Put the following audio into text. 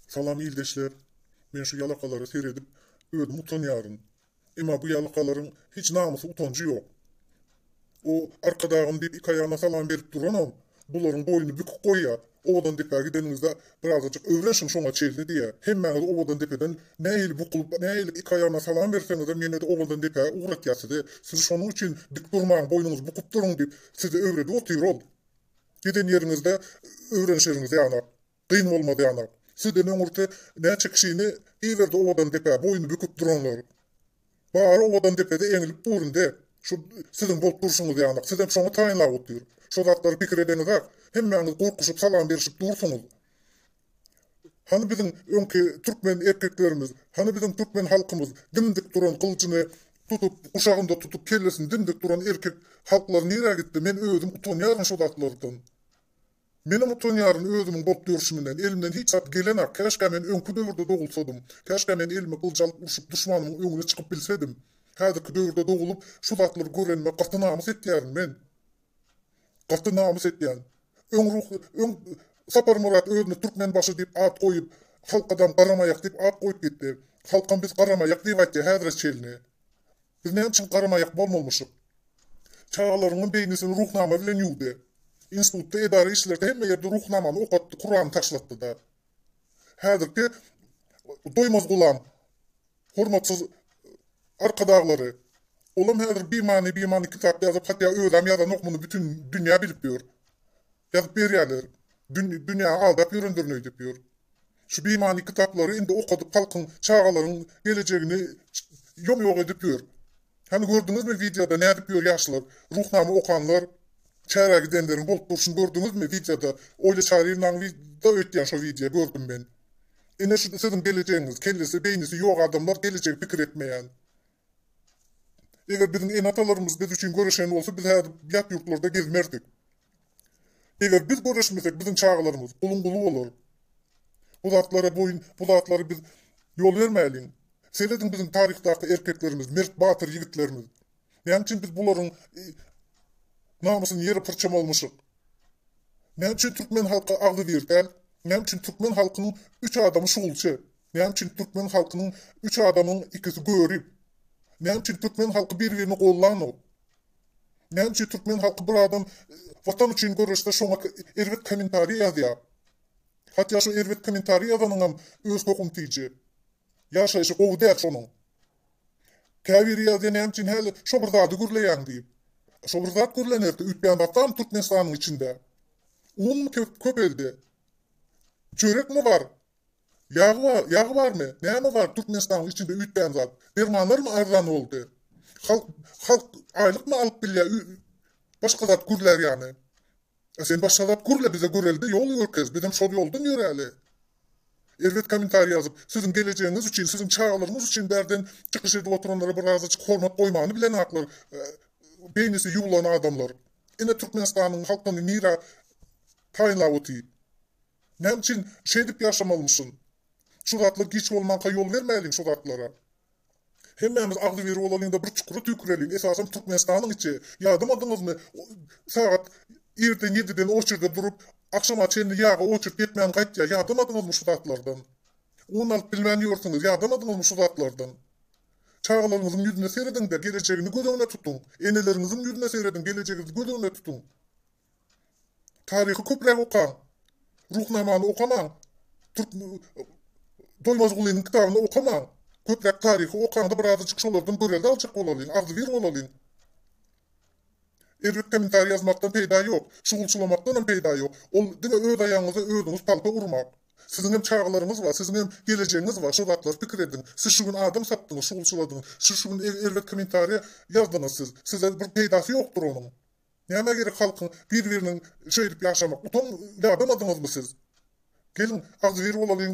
Salam ildeşler. Men şu ýalakalara seredip özüm utanýaryn. Emma bu ýalakalaryň hiç namysy utanjy ýok. O Arkadagym diýip iki aýagyna salam berip duranam bularyň boýnuny büküp goýýar. Owadandepä gideniňizde birazajyk öwrenşiň şoňa çenli diýýär. Hemmäňiz Owadandepeden nähili bukulyp nähili iki aýagyna salam berseňizem ýene-de Owadandepä ugratýar sizi. Siz şonuň üçin dik durmaň boýnuňyzy bukup duruň diýip sizi öwredip otyr ol. Giden ýeriňizde öwrenişeriňiz ýanak. Kyn bolmaz ýanak. Sizden öňürti näçe kişini iberdi Owadandepä boýny büküp duranlar. Bary Owadandepede eňilip dur indi. Şu siziň bolup durşuňyz ýanak. Sizem şoňa taýynlap otyr. Şo zatlary pikir edeňizak. Hemmäňiz gorkuşyp salam berişip dursuňyz. Hany biziň öňki türkmen erkeklerimiz, hany biziň türkmen halkymyz dimdik duran gylyjyny tutup, guşagynda tutup kellesini dimdik duran erkek halklar nirä gitdi? Men özüm utanýaryn şo zatlardan. Menem utanýaryn özümiň bolup ýörşüminden, elimden hiç zat gelenak, käşgä men öňki döwürde dogulsadym, käşgä men elime gylyç alyp urşup duşmanymyň öňüne çykyp bilsedim. Häzirki döwürde dogulup şu zatlary görenime gaty namys etýärin men. Gaty namys etýän. Öň ruh öň Saparmyrat özüne Türkmenbaşy diýip at goýup, halkadam Garamaýak diýip at goýup gitdi. Halkam biz Garamaýak diýip aýtýar häzire çenli. Biz näme üçin garamaýak bolmalymyşyk? Çagalaryňyň beýnisini Ruhnama bilen ýuwdy. Institutda, edara işlerde hemme ýerde Ruhnamany okatdy, Kurany taşlatdy-da. Häzirki Doýmaz Gulam, hormatsyz Arkadaglary, olam häzir bimany bimany kitap ýazyp, hatda özem ýazanok muny bütin dünýä bilip ýör. Ýazyp berýärler. Dünýäni aldap ýörendirin öýdüp ýör. Şu bimany kitaplary indi okadyp halkyň çagalaryň gelejegini ýom ýok edip ýör. Hany gördüňizmi wideoda nädip ýör ýaşlar Ruhnama okanlar çärä gidenleriň bolup durşuny gördüňizmi wideoda Oýla Çaryýewnaň da öýtýän şo wideo gördüm men. Ine şu siziň gelejegiňiz kellesi beýnisi ýok adamlar gelejegi pikir etmeýän. Eger biziň ene-atalarymyz biz üçin göreşen bolsa biz häzir ýat ýurtlarda gezmerdik. Eger biz göreşmesek biziň çagalarymyz guluň guly bolar. Bu zatlara boýun bu zatlary biz ýol bermäliň. Serediň biziň taryhdaky erkeklerimiz mert batyr ýigitlerimiz. Näme üçin biz bularyň namysyny ýere pyrçamalymyşyk? Näme üçin türkmen halky agzybir däl? Näme üçin türkmen halkynyň üç adamy şugulçy? Näme üçin türkmen halkynyň üç adamyň ikisi görip? Näme üçin türkmen halky bir-birini gollanok? Näme üçin türkmen halky bir adam watan üçin göreşse şoňa erbet kommentariý ýazýar? Hatda şo erbet kommentariý ýazanyňam öz tohum tiji. Ýaşaýşy gowy däl şonuň. Käbiri ýazýar näme üçin häli şo bir zady gürleýäň diýip. Şo bir zat gürlenerdi üýtgän zat barmy Türkmenistanyň içinde? Unmy köpeldi? Çörekmi bar? Ýag bar, ýag barmy? Näme bar Türkmenistanyň içinde üýtgän zat? Dermanlarmy arzan boldy? Halk, halk aýlykmy alyp bilýär başga zat gürlär ýany? A sen başga zat gürle bize görelde ýol görkez, bizem şol ýoldan ýöräli. Erbet kommentariý ýazyp, siziň gelejegiňiz üçin, siziň çagalaryňyz üçin bärden çykyş edip oturanlara birazajyk hormat goýmany bilenaklar, beýnisi ýuwlan adamlar. Ine Türkmenistanyň halkyny nirä taýynlap otyr. Näme üçin şeýdip ýaşamalymyşyn? Şu zatlar giç bolmanka ýol bermäliň şu zatlara. Hemmämiz agzybir bolalyňda bir çukura tüýküreliň, esasam Türkmenistanyň içi. Ýadamadyňyzmy sagat irden ýediden oçerde durup agşama çenli ýaga oçert ýetmän gaýtýar ýadamadyňyzmy şu zatlardan? Un alyp bilmän ýörsüňiz ýadamadyňyzmy şu zatlardan? Çagalaryňyzyň ýüzüne serediňde gelejegini göz öňüne tutuň. Eneleriňiziň ýüzüne serediň gelejeginizi göz öňüne tutuň. Taryhy köpräk okaň. Ruhnamany okamaň. Türk Doýmazgulynyň kitabyny okamaň. Köpräk taryhy okaňda birazajyk şolardan görelde aljak bolalyň, agzybir bolalyň. Erbet kommentariý ýazmakdan peýda ýok. Şugulçylamakdanam peýda ýok. Ol diňe öz aýagyňyza özüňiz palta urmak. Siziň hem çagalaryňyz bar, siziň hem gelejegiňiz bar, şo zatlary pikir ediň. Siz şu gün adam satdyňyz, şugulçyladyňyz. Siz şu gün erbet kommentariýa ýazdyňyz siz. Size bir peýdasy ýokdur onuň. Nämä gerek halkyň bir biriniň şeýdip ýaşamak utan ýadamadyňyzmy siz? Geliň agzybir bolalyň.